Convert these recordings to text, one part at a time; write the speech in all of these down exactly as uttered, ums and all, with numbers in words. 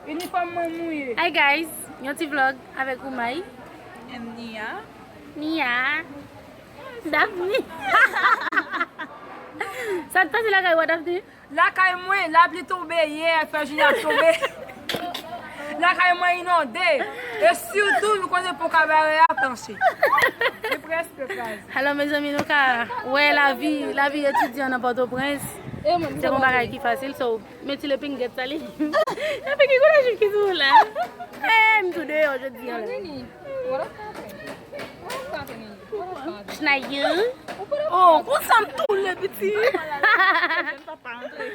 Inifòm mwen mouye. Hi guys, yon ti vlog avèk Oumay. And Nia. Nia. Daphne. Sa t pase lakay ou a, Daphne? Lakay mwen, lapli tonbe yè, fè jounen ap tonbe. Lakay mwen inonde. E sitou, nou konnen pon Kabarè a panche. Li prèske kraze. Alò, mezanmi, nou ka wè lavi, lavi etidyan nan Pòtoprens. Se yon bagay ki fasil, so, men ti lepingèt sa li. Epi ki koulè jiv ki sou ou la? Eh, m tou deyò jodi a la. What up, Papa? What up, Papa? What up, Papa? Chnayou. Oh, konsa m tou le piti. Jèn papa antre.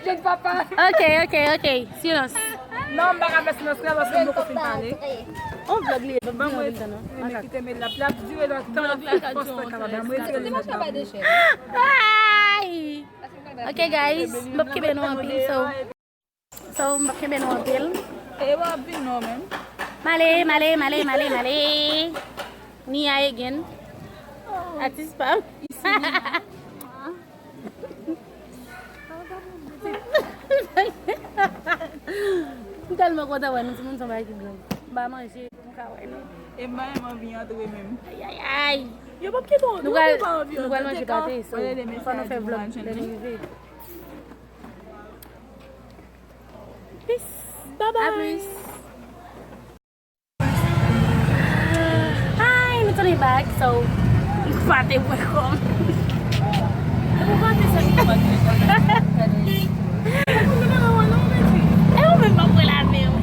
Jèn papa. Ok, ok, ok. Silans. Non, m pa ka fè silans la paske m poko fin pale. On vlog li ye, ban mwen anpil tan non. Mwen kite men l ap, l ap dire lontan. Vlog la ka dire yon trè. Mwen retire li nan tab. Ay! Ok, guys, m ap kenbe nou anpil, so. So, m ap kenbe nou anpil. E w ap vin non menm. Male, male, male, male, male. Nia again. Atis pa m. M tèlman kontan wè nou timoun, se yon bagay ki bèl. M pa manje pou m ka wè nou. E m pa menm anvi antre menm. Ay, ay, ay. Yo p ap kite w, nou pral, nou pral manje pate, so fò nou fè vlog lè nou rive. Peace. Bye bye. A plus. Hi, nou tounen back, so, pate pwen kòm. E pou pate sa ki pate. E ou menm pa pran la men w.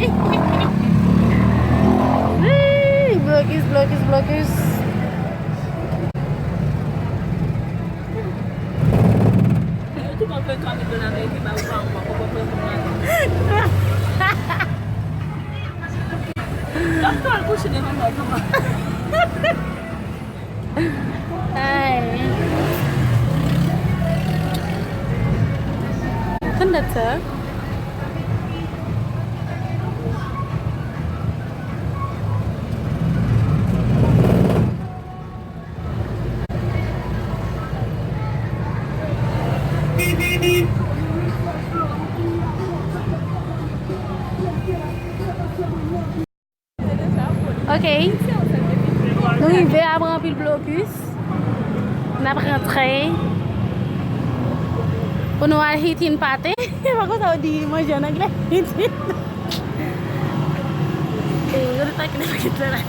Hey, blokis, blokis, blokis. Yo tou pran fè kanpe nan Amerik, ba ou pa ou poko fè pou mwen. Dokta al kouche devan mò kòman. Ay. Tann dat sa. Ok. Nou rive apre anpil blokis. N ap rantre. Pou nou al eating pate. Pa konn sa yo di manje an anglè. Eating. Eh, yo te takin nan pakèt la.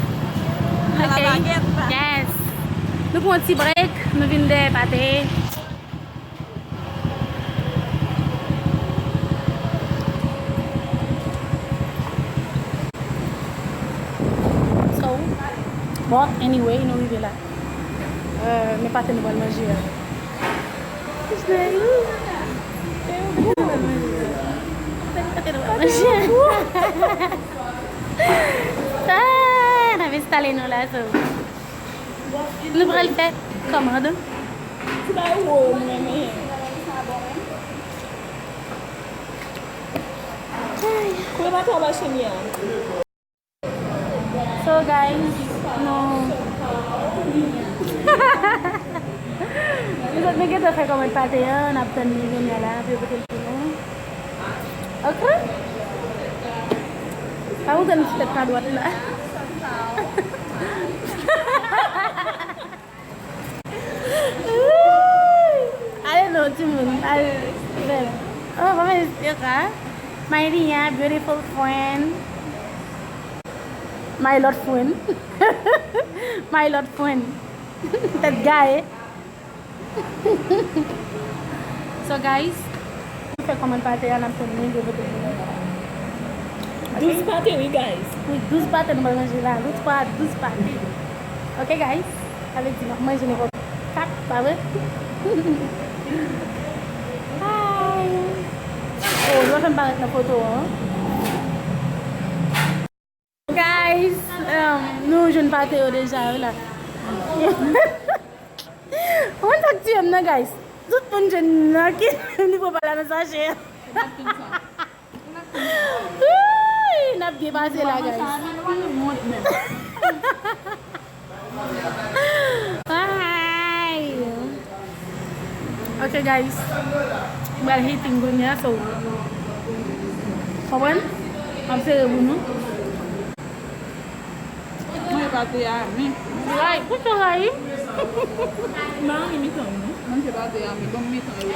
Ok. Yes. Nou pran yon ti break. Nou vin dèyè pate. So, but anyway, nou rive la. Euh, men pate nou pral manje a. Pate nou pral manje a. Ah, n ap enstale nou la, so. Nou pral fè kòmand. Ti bagay wo, m renmen. Ay. Koupe pate a ba Chenia. So, guys, nou, nou sot, nou gentan fè kòmand pate a, n ap tann li kounye a la, pou yo pote l pou nou. Ok? Pa ou tann ti tèt pa dwat la. Ale non, timoun. Ale, bèl. Oh, pa fè yo ka. My Nia, beautiful friend. My lot friend. My lot friend. Tèt gaye. So, guys, nou fè kòmand pate a, n ap tann li, yo pote pou nou. Douz pate, wi, guys. Wi, douz pate nou pral manje la. Douz pa, douz pate. Ok, guys? Sa vle di, n ap manje nenpòt kat, pa vre? Hi! Oh, nou fè m parèt nan foto an. Guys, um, nou jwenn pate yo deja, wi la. Ou konn sa k tiye m nan, guys? Tout moun jwenn nan ki nivo pa la nan sachè. Wi, n ap byen pase la, guys. Ay. Ok, guys. M pral eating kounye a, so. Konprann? M ap sere pou nou. Manje pate a, men. Rayi, poukisa w rayi? M pa renmen mitan yo, non. Manje pate a, men, ban m mitan yo.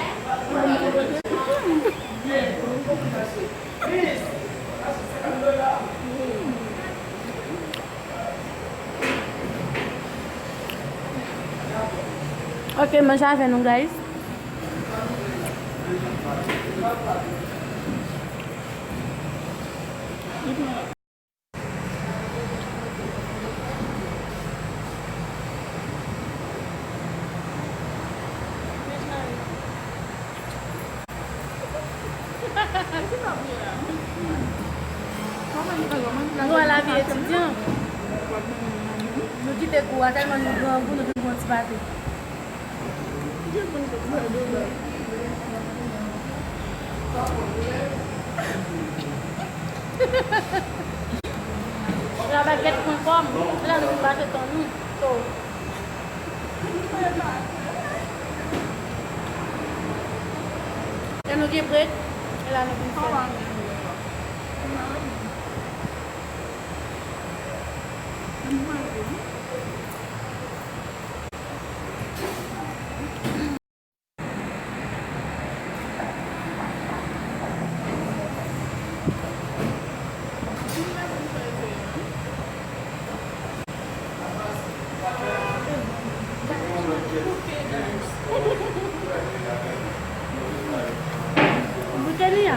Ok, manje avè nou, guys. Nou wè lavi etidyan. Nou kite kou a, tèlman nou grangou, nou vin pran ti pate. Labagèt pwen kòm, se la nou vin pase tan nou. So, lè nou gen brek, se la nou vin fè. Goute li a.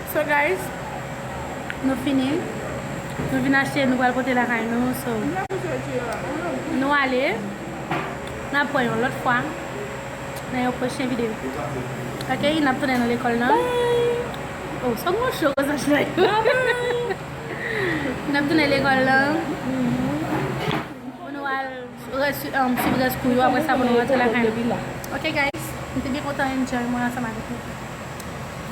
So guys, nou fini. Nou vin achte, nou pral pote lakay nou. So, nou ale. N ap wè yon lòt fwa nan yon pwochen videyo. Ok, n ap tounen nan lekòl lan. Oh, sa gwo cho konsa chay. N ap tounen lekòl lan. Pou nou al rès, um, swiv rès kou yo, apre sa pou nou rantre lakay nou. Ok guys, m te byen kontan enjoy mwen ansanm avèk nou.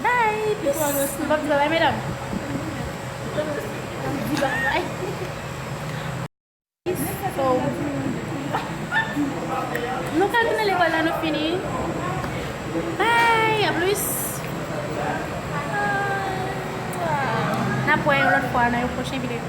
Bye, peace. M p ap di bye bye, medam. M di bye bye. So, nou ka tounen lekòl la, nou fini. Bye, a plus. N ap wè yon lòt fwa nan yon pwochen videyo.